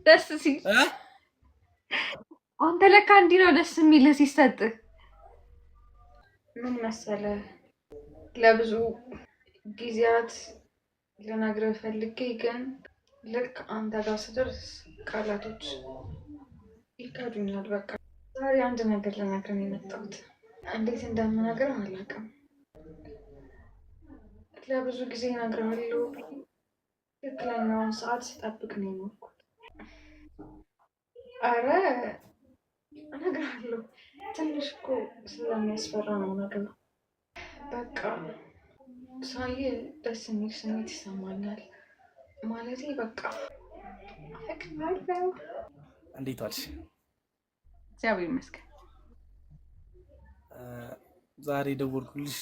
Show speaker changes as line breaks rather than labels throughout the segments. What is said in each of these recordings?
ደስ ሲል አንተ ለካ እንዲህ ነው ደስ የሚልህ ሲሰጥህ። ምን መሰለህ፣ ለብዙ ጊዜያት ልነግርህ ፈልጌ ግን ልክ አንተ ጋር ስደርስ ቃላቶች ይከዱኛል። በቃ ዛሬ አንድ ነገር ልነግርህ ነው የመጣሁት። እንዴት እንደምነግርህ አላውቅም። ለብዙ ጊዜ እነግርሃለሁ። ትክክለኛውን ሰዓት ስጠብቅ ነው የኖርኩት። አረ እነግርሃለሁ። ትንሽ እኮ ስለሚያስፈራ ነው ነገሩ። በቃ ሳይ ደስ የሚል ስሜት ይሰማኛል። ማለቴ በቃ አፈቅርሃለሁ።
እንዴት ዋልሽ?
እግዚአብሔር ይመስገን።
ዛሬ ደወልኩልሽ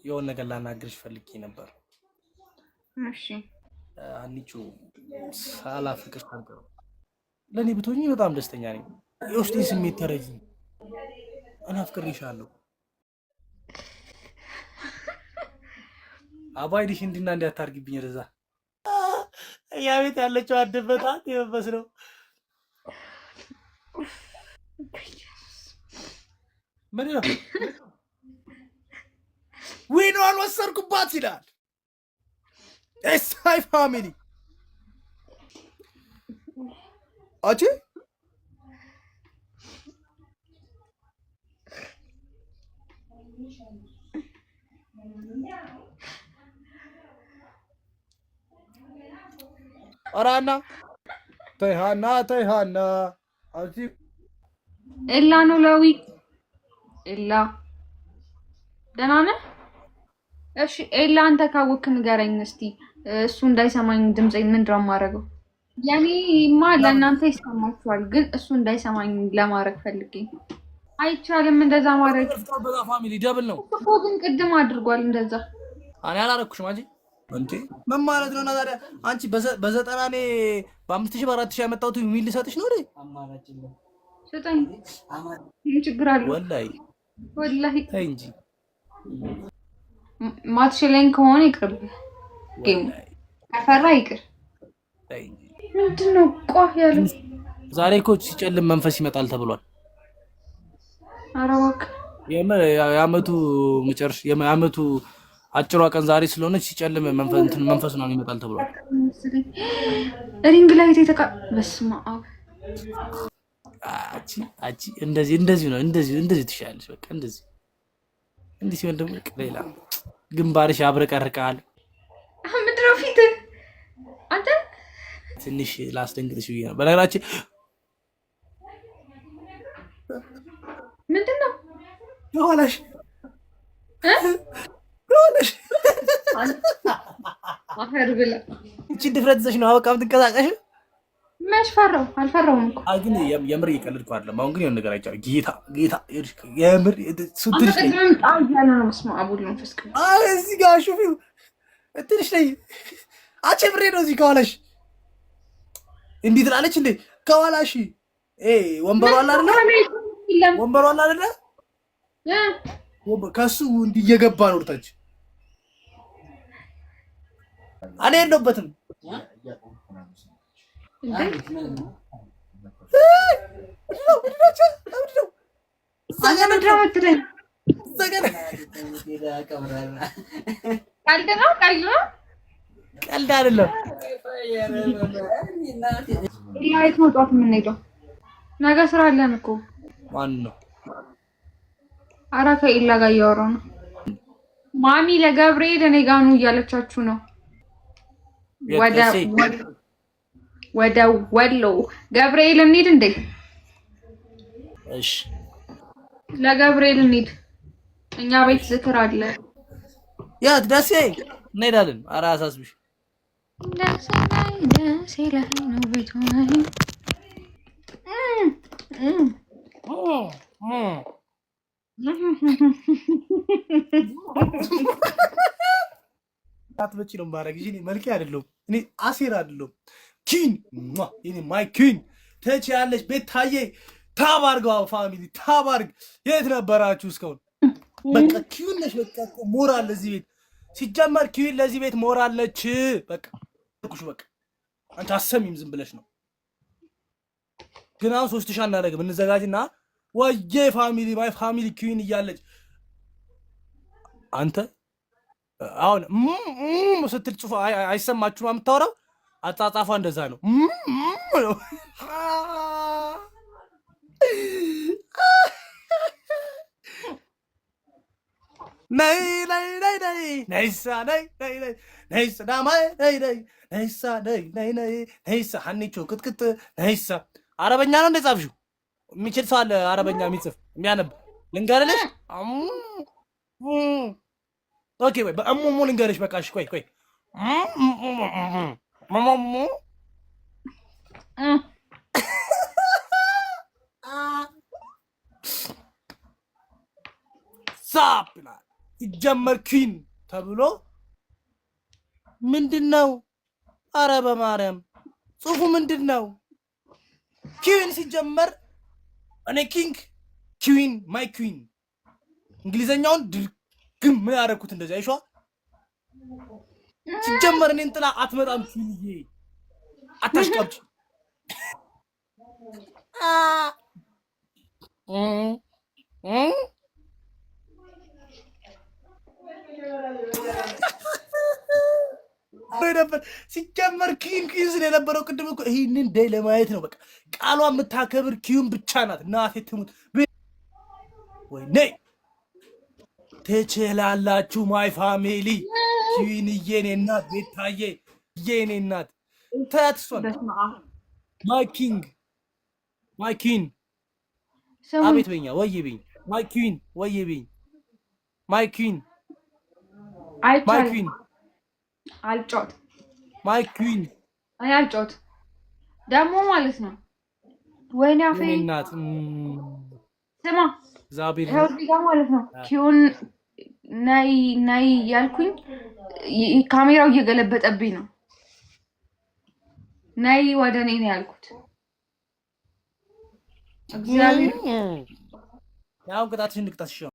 የሆነ ነገር ላናግርሽ ፈልጌ ነበር።
እሺ።
አንቺ ሳላፍቅርሽ አልቀርም። ለእኔ ብትሆኚ በጣም ደስተኛ ነኝ። የውስጤን ስሜት ተረጂ። እኔ አፍቅሬሻለሁ። አባይልሽ እንዲና እንዲያታርግብኝ ወደዛ እኛ ቤት ያለችው አድበታት የመንፈስ ነው። ምን ነው ዊኗን ወሰድኩባት ይላል። ኤስአይ ፋሚሊ አቺ ኧረ ሀና ተይ ሀና ተይ ሀና አንቺ
ኤላ ኖላዊ ኤላ ደህና ነህ? እሺ ኤላ አንተ ካወቅክ ንገረኝ እስቲ። እሱ እንዳይሰማኝ ድምጼን ምንድን ነው የማደርገው? የኔማ ለእናንተ ይሰማችኋል፣ ግን እሱ እንዳይሰማኝ ለማድረግ ፈልጌ አይቻልም እንደዛ ማድረግ።
Family double ነው
እኮ ግን ቅድም አድርጓል እንደዛ።
እኔ አላረኩሽም። አንቺ እንዴ ምን ማለት ነው? እና ታዲያ አንቺ በ90 እኔ በ5,000 በ4,000 ያመጣሁት የሚል ልሰጥሽ ነው እንዴ?
ስጠኝ፣ ምን ችግር አለው?
ወላሂ
ወላሂ
ተይ እንጂ።
ማትችለኝ ከሆነ ይቅርብህ፣ game ኡ ከፈራ ይቅር።
ተይ እንጂ።
ምንድን ነው ቋ ያለው?
ዛሬ እኮ ሲጨልም መንፈስ ይመጣል ተብሏል።
ኧረ እባክህ።
የምር የዓመቱ መጨረሻ የዓመቱ አጭሯ ቀን ዛሬ ስለሆነች ሲጨልም መንፈስ እንትን መንፈስ ነው ይመጣል ተብሏል።
Ring light የተቃ በስመ አብ።
አቺ አቺ እንደዚህ እንደዚህ ነው እንደዚህ እንደዚህ ትሻለሽ። በቃ እንደዚህ እንዲህ ሲሆን ደግሞ ሌላ ግንባርሽ ያብረቀርቃል።
ምንድን ነው ፊትህ አንተ?
ትንሽ ላስደንግጥሽ ብዬ ነው። በነገራችን
ምንድን ነው
የኋላሽ የኋላሽ
አፈር ብላ።
እቺን ድፍረት ይዘሽ ነው አበቃ የምትንቀሳቀሽ።
መች ፈራሁ? አልፈራሁም እኮ።
አይ ግን የምር እየቀለድኩ አይደለም። አሁን ግን የሆነ ነገር አይቻልም። ጌታ ጌታ የምር እሱ ትንሽ ነኝ።
ቅድምም ጣ እያለ ነው። በስመ አብ ወወልድ ወመንፈስ ቅዱስ።
አይ እዚህ ጋር ሹፊው ትንሽ ነኝ። አንቺ ብሬ ነው እዚህ ከኋላሽ እንዲህ ትላለች እንዴ? ከኋላሽ ወንበሩ አለ አይደለ? ወንበሩ አለ አይደለ? ከሱ እንዲህ እየገባ ነው ወደታች። እኔ የለሁበትም።
ቀልድ ነው፣ ቀልድ ነው፣
ቀልድ አይደለም።
የት ነው ጠዋት የምንሄደው? ነገ ስራ አለን እኮ።
ማን ነው?
ኧረ ከኢላ ጋር እያወራሁ ነው። ማሚ ለገብርኤል እኔ ጋ ኑ እያለቻችሁ ነው። ወደ ወሎ ገብርኤል እንሂድ እንዴ?
እሺ
ለገብርኤል እንሂድ። እኛ ቤት ዝክር አለ።
የት? ደሴ እንሄዳለን። ኧረ አያሳስብሽ።
ደሴ ላይ ደሴ ላይ ነው ቤቷ።
አትመጪ ነው የማደርግሽ። እኔ መልኬ አይደለሁም፣ እኔ አሴር አይደለሁም። Queen የኔ my queen ትችያለሽ። ቤታዬ tap አድርገው family tap አድርግ። የት ነበራችሁ እስካሁን? በቃ queen ነሽ። በቃ እኮ ሞራል ለዚህ ቤት ሲጀመር queen ለዚህ ቤት ሞራል ነች። በቃ ኩሽ በቃ አንቺ አሰሚም ዝም ብለሽ ነው። ግን አሁን 3000 አናደርግም። እንዘጋጅና ወዬ family, my family queen እያለች አንተ አሁን ስትል ጽፎ አይሰማችሁም? የምታወራው አጻጻፏ እንደዛ ነው። ነው። ነይ ነይ ነይ ነይ ነይሳ ነይ ነይ ነይ ነይሳ ዳማይ ነይ ነይ ነይሳ ነይ ነይ ነይ ነይሳ ሀኒቾ ቅጥቅጥ ነይሳ። አረበኛ ነው እንደ ጻፍሽው? የሚችል ሰው አለ አረበኛ የሚጽፍ የሚያነብ? ልንገርልሽ። Okay ወይ በእሙሙ ልንገርሽ። በቃ እሺ፣ ቆይ ቆይ። እሙሙ ሳፕ ይላል። ሲጀመር queen ተብሎ ምንድን ነው? አረ በማርያም ጽሁፉ ምንድን ነው? Queen ሲጀመር እኔ king, queen, my queen። እንግሊዘኛውን ድርግም ምን ያደረኩት እንደዚህ አይሿ። ሲጀመር እኔን ጥላ አትመጣም። Queen ዬ አታሽቃብጭ። ነበር ሲጀመር queen queen ስል የነበረው ቅድም እኮ ይህንን day ለማየት ነው። በቃ ቃሏ የምታከብር queen ብቻ ናት። እናቴ ትሙት ወይ ነይ ትችላላችሁ። My family queen የኔ እናት፣ ቤታዬ የኔ እናት ተያት እሷን። My king, my queen። አቤት በኛ ወይ በኝ my queen ወይ በኝ my queen, my queen።
አልጫወት።
My queen።
እኔ አልጫወት ደግሞ ማለት ነው። ወይኔ አፌ።
እናት።
ስማ።
እግዚአብሔር።
ይኸው እዚህ ጋር ማለት ነው queen ነይ ነይ እያልኩኝ ካሜራው እየገለበጠብኝ ነው። ነይ ወደ እኔ ነው ያልኩት። እግዚአብሔር።
ያው ቅጣትሽን ልቅጣትሽ።